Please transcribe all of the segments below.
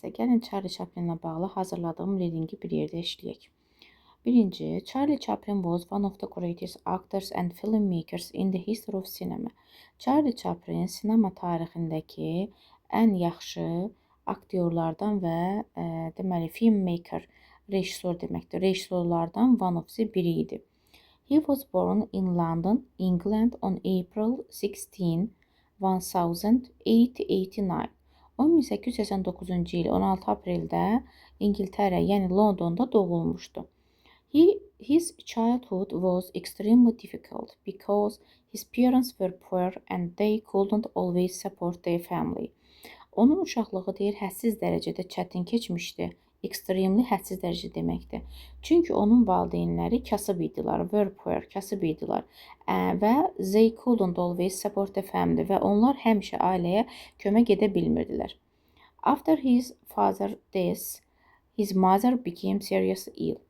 Gəlin Charlie Chaplinlə bağlı hazırladığım readingi bir yerdə işləyək. Birinci, Charlie Chaplin was one of the greatest actors and filmmakers in the history of cinema. Charlie Chaplin sinema tarixindəki ən yaxşı aktyorlardan və deməli filmmaker, rejissor deməkdir. Rejissorlardan one of the biri idi. He was born in London, England on April 16, 1889. O 1889-cu il 16 apreldə İngiltərə, yəni Londonda doğulmuşdu. His childhood was extremely difficult because his parents were poor and they couldn't always support their family. Onun uşaqlığı deyir hədsiz dərəcədə çətin keçmişdi. Extremely hədsiz dərəcə deməkdir. Çünki onun valideynləri kasıb idilər, were poor, kasıb idilər və they couldn't always support the family və onlar həmişə ailəyə kömək edə bilmirdilər. After his father death, his mother became seriously ill.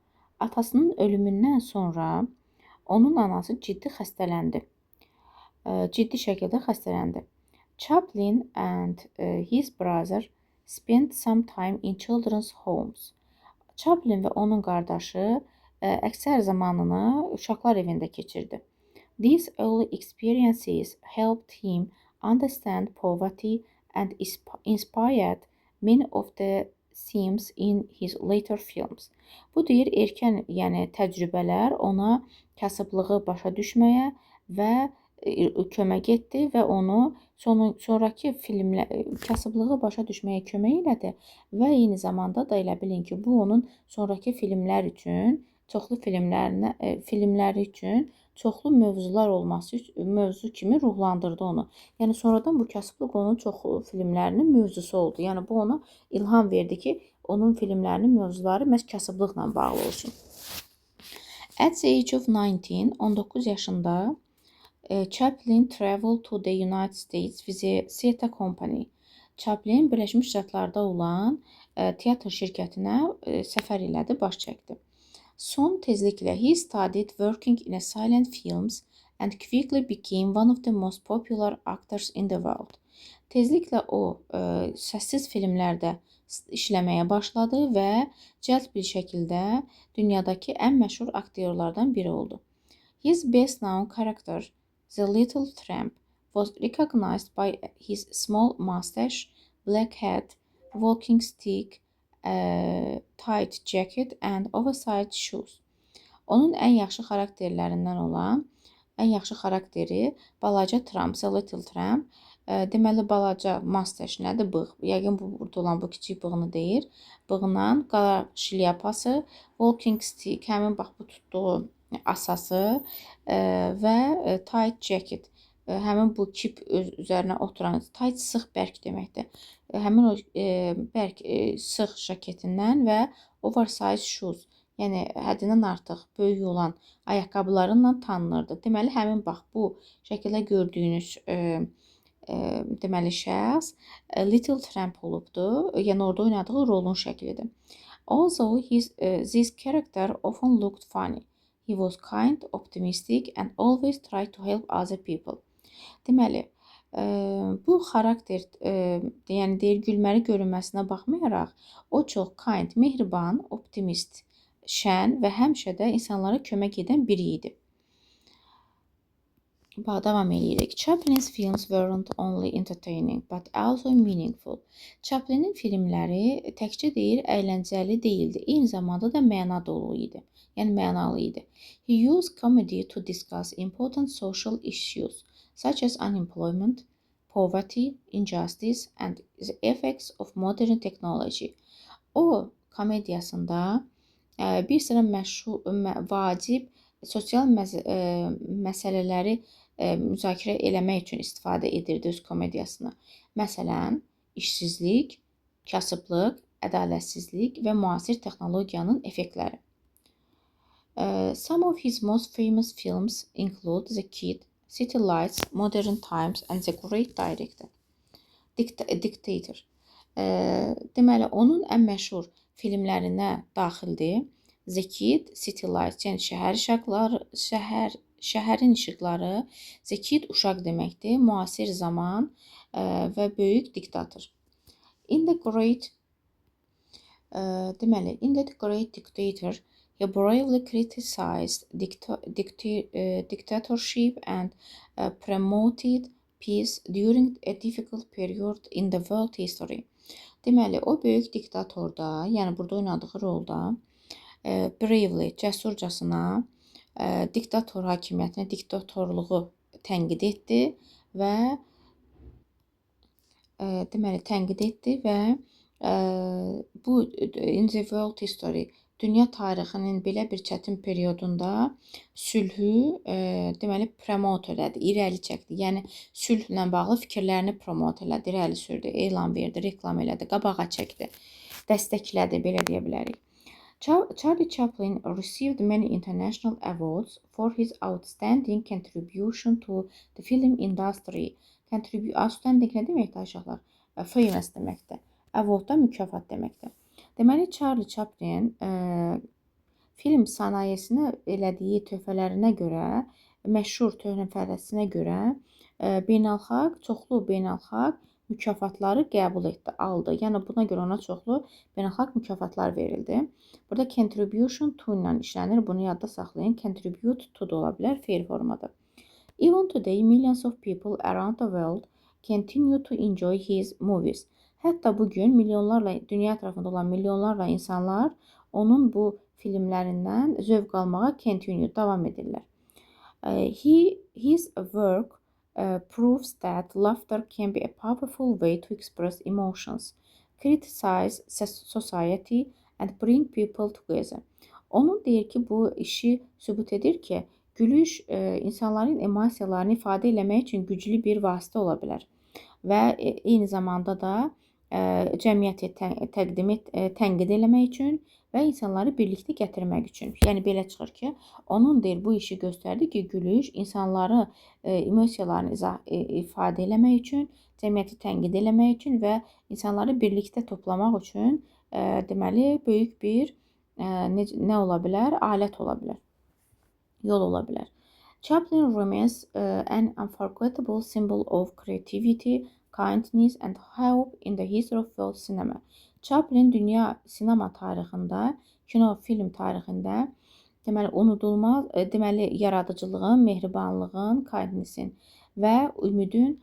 Atasının ölümündən sonra onun anası ciddi xəstələndi. Ciddi şəkildə xəstələndi. Chaplin and his brother spent some time in children's homes. Chaplin və onun qardaşı əksər zamanını uşaqlar evində keçirdi. These early experiences helped him understand poverty and inspired many of the themes in his later films. Bu deyir erkən, yəni təcrübələr ona kasıblığı başa düşməyə və kömək etdi və onu sonrakı filmlər kasıblığı başa düşməyə kömək elədi və eyni zamanda da elə bilin ki, bu onun sonrakı filmlər üçün, çoxlu filmlərinə filmləri üçün çoxlu mövzular olması mövzu kimi ruhlandırdı onu. Yəni sonradan bu kasıblıq onun çoxlu filmlərinin mövzusu oldu. Yəni bu ona ilham verdi ki, onun filmlərinin mövzuları məhz kasıblıqla bağlı olsun. At the age of 19, 19 yaşında Chaplin traveled to the United States with a theater company. Chaplin Birləşmiş Ştatlarda olan teatr şirkətinə səfər elədi, baş çəkdi. Son tezliklə he started working in a silent films and quickly became one of the most popular actors in the world. Tezliklə o səssiz filmlərdə işləməyə başladı və cəld bir şəkildə dünyadakı ən məşhur aktyorlardan biri oldu. His best known character, The Little Tramp, was recognized by his small mustache, black hat, walking stick, tight jacket and oversized shoes. Onun ən yaxşı xarakterlərindən olan, ən yaxşı xarakteri balaca Tramp, The Little Tramp. Deməli balaca mustache nədir? Bığ. Yəqin bu burada olan bu kiçik bığını deyir. Bığla qara şlyapası, walking stick, həmin bax bu tutduğu asası və tight jacket. Həmin bu kip üzərinə oturan tight sıx, bərk deməkdir. Həmin o bərk sıx jaketindən və oversize shoes, yəni həddindən artıq böyük olan ayaqqabılarıyla tanınırdı. Deməli həmin bax bu şəkildə gördüyünüz deməli şəxs Little Tramp olubdu. Yəni orada oynadığı rolun şəklidir. Although this character often looked funny, he was kind, optimistic and always tried to help other people. Deməli, bu xarakter, yəni deyir gülməli görünməsinə baxmayaraq, o çox kind, mehriban, optimist, şən və həmişə də insanlara kömək edən biri idi. Bax, davam eləyirik. Chaplin's films weren't only entertaining, but also meaningful. Chaplinin filmləri təkcə deyir əyləncəli deyildi, eyni zamanda da məna dolu idi. Yəni mənalı idi. He used comedy to discuss important social issues such as unemployment, poverty, injustice and the effects of modern technology. O komediyasında bir sıra məşhur, vacib sosial məsələləri müzakirə eləmək üçün istifadə edirdi öz komediyasını. Məsələn, işsizlik, kasıblıq, ədalətsizlik və müasir texnologiyanın effektləri. Some of his most famous films include The Kid, City Lights, Modern Times and The Great Director. Dictator. Deməli, onun ən məşhur filmlərinə daxildir The Kid, City Lights, yəni şəhər işıqları, şəhərin işıqları, The Kid uşaq deməkdir, müasir zaman və böyük diktator. In The Great Deməli, in The Great Dictator, he bravely criticized dictatorship and promoted peace during a difficult period in the world history. Deməli, o böyük diktatorda, yəni burada oynadığı rolda bravely, cəsurcasına diktator hakimiyyətini, diktatorluğu tənqid etdi və deməli tənqid etdi və bu in the world history, dünya tarixinin belə bir çətin periodunda sülhü deməli promote elədi, irəli çəkdi. Yəni sülhlə bağlı fikirlərini promote elədi, irəli sürdü, elan verdi, reklam elədi, qabağa çəkdi, dəstəklədi, belə deyə bilərik. Charlie Chaplin received many international awards for his outstanding contribution to the film industry. Outstanding nə deməkdir uşaqlar? Famous deməkdir. Award da mükafat deməkdir. Deməli, Charlie Chaplin film sənayesinə elədiyi töhfələrinə görə, məşhur töhfələrinə görə beynəlxalq, çoxlu beynəlxalq mükafatları qəbul etdi, aldı. Yəni buna görə ona çoxlu beynəlxalq mükafatlar verildi. Burada contribution to ilə işlənir. Bunu yadda saxlayın. Contribute to da ola bilər feil formada. Even today, millions of people around the world continue to enjoy his movies. Hətta bugün milyonlarla, dünya ətrafında olan milyonlarla insanlar onun bu filmlərindən zövq almağa continue, davam edirlər. His work proves that laughter can be a powerful way to express emotions, criticize society and bring people together. Onun deyir ki, bu işi sübut edir ki, gülüş insanların emosiyalarını ifadə eləmək üçün güclü bir vasitə ola bilər və eyni zamanda da cəmiyyəti tənqid eləmək üçün və insanları birlikdə gətirmək üçün. Yəni belə çıxır ki, onun deyir bu işi göstərdi ki, gülüş insanları emosiyalarını ifadə eləmək üçün, cəmiyyəti tənqid eləmək üçün və insanları birlikdə toplamaq üçün deməli böyük bir nə ola bilər? Alət ola bilər. Yol ola bilər. Chaplin remains an unforgettable symbol of creativity, kindness and hope in the history of world cinema. Chaplin dünya sinema tarixində, kino, film tarixində deməli unudulmaz, deməli yaradıcılığın, mehribanlığın, kindnessin və ümidin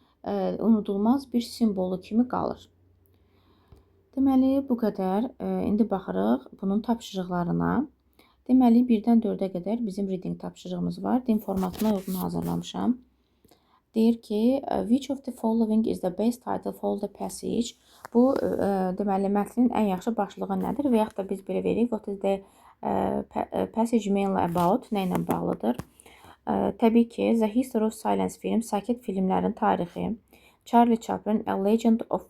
unudulmaz bir simvolu kimi qalır. Deməli bu qədər. İndi baxırıq bunun tapşırıqlarına. Deməli 1-dən 4-ə qədər bizim reading tapşırığımız var. DİM formatına uyğun hazırlamışam. Deyir ki, which of the following is the best title for the passage? Bu deməli mətnin ən yaxşı başlığı nədir? Və yaxud da biz belə veririk. What is the passage mainly about? Nə ilə bağlıdır? Təbii ki, The History of Silence film, sakit filmlərin tarixi. Charlie Chaplin, A Legend of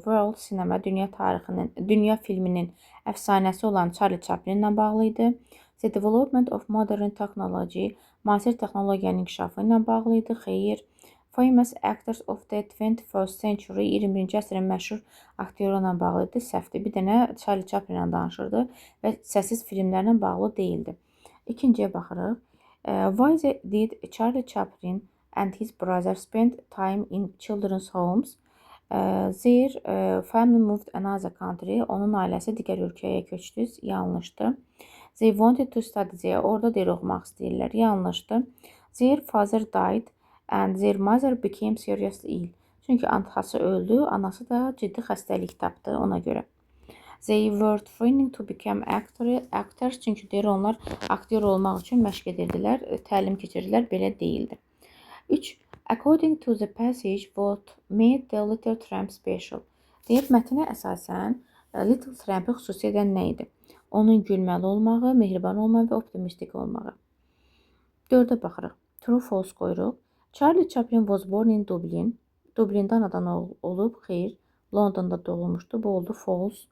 World Cinema, dünya tarixinin, dünya filminin əfsanəsi olan Charlie Chaplinlə bağlı idi. The Development of Modern Technology, müasir texnologiyanın inkişafı ilə bağlı idi. Xeyr. Famous Actors of the 21st Century, 21-ci əsrin məşhur aktyoru ilə bağlı idi. Səhvdir. Bir dənə Charlie Chaplinlə danışırdı və səssiz filmlərlə bağlı deyildi. İkinciyə baxırıq. Why did Charlie Chaplin and his brother spend time in children's homes? Their family moved another country. Onun ailəsi digər ölkəyə köçdü. Yanlışdır. They wanted to study there. Orada deyir oxumaq istəyirlər. Yanlışdır. Their father died and their mother became seriously ill. Çünki atası öldü, anası da ciddi xəstəlik tapdı ona görə. They were training to become actors. Çünki deyir onlar aktyor olmaq üçün məşq edirdilər, təlim keçirdilər, belə deyildi. 3. According to the passage, what made the Little Tramp special? Deyir, mətnə əsasən Little Tramp'i xüsusi edən nə idi? Onun gülməli olmağı, mehriban olmağı və optimistik olmağı. 4-ə baxırıq. True, false qoyuruq. Charlie Chaplin was born in Dublin. Dublində anadan olub, xeyr. Londonda doğulmuşdu. Bu oldu false.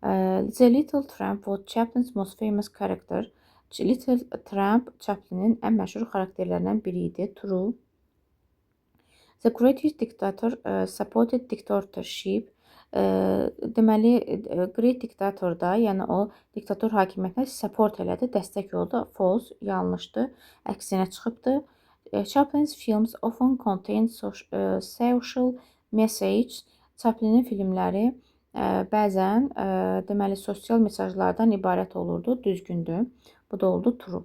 The Little Tramp was Chaplin's most famous character. Little Tramp Chaplinin ən məşhur xarakterlərindən biri idi. True. The Greatest Dictator supported dictatorship. Deməli, Great Dictator da, yəni o diktator hakimiyyətinə support elədi, dəstək oldu. False, yanlışdır. Əksinə çıxıbdır. Chaplin's films often contain social message. Chaplinin filmləri Bəzən deməli sosial mesajlardan ibarət olurdu. Düzgündür. Bu da oldu true.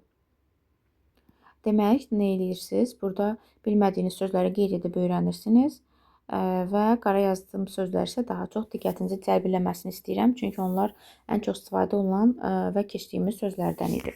Demək, nə eləyirsiniz? Burada bilmədiyiniz sözləri qeyd edib öyrənirsiniz və qara yazdığım sözlər isə daha çox diqqətinizi cəlb eləməsini istəyirəm. Çünki onlar ən çox istifadə olunan və keçdiyimiz sözlərdən idi.